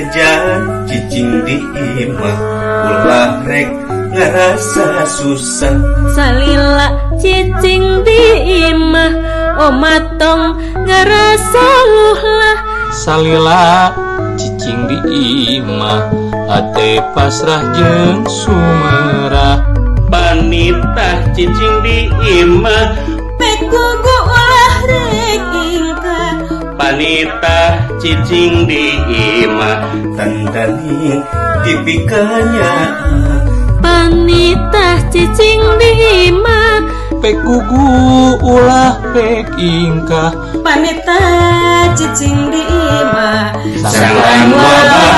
Sanajan cicing di imah, ulah rek ngarasa susah. Salila cicing di imah, omat tong ngarasa luhlah. Salila cicing di imah, hate pasrah jeung sumerah. Panitah cicing di imah, pek gugu ulah rek ingkah. Panitah cicing di imah, tandaning dipikanya. Panitah cicing di imah, pek gugu ulah pek ingkah. Panitah cicing di imah, sangkan wabah.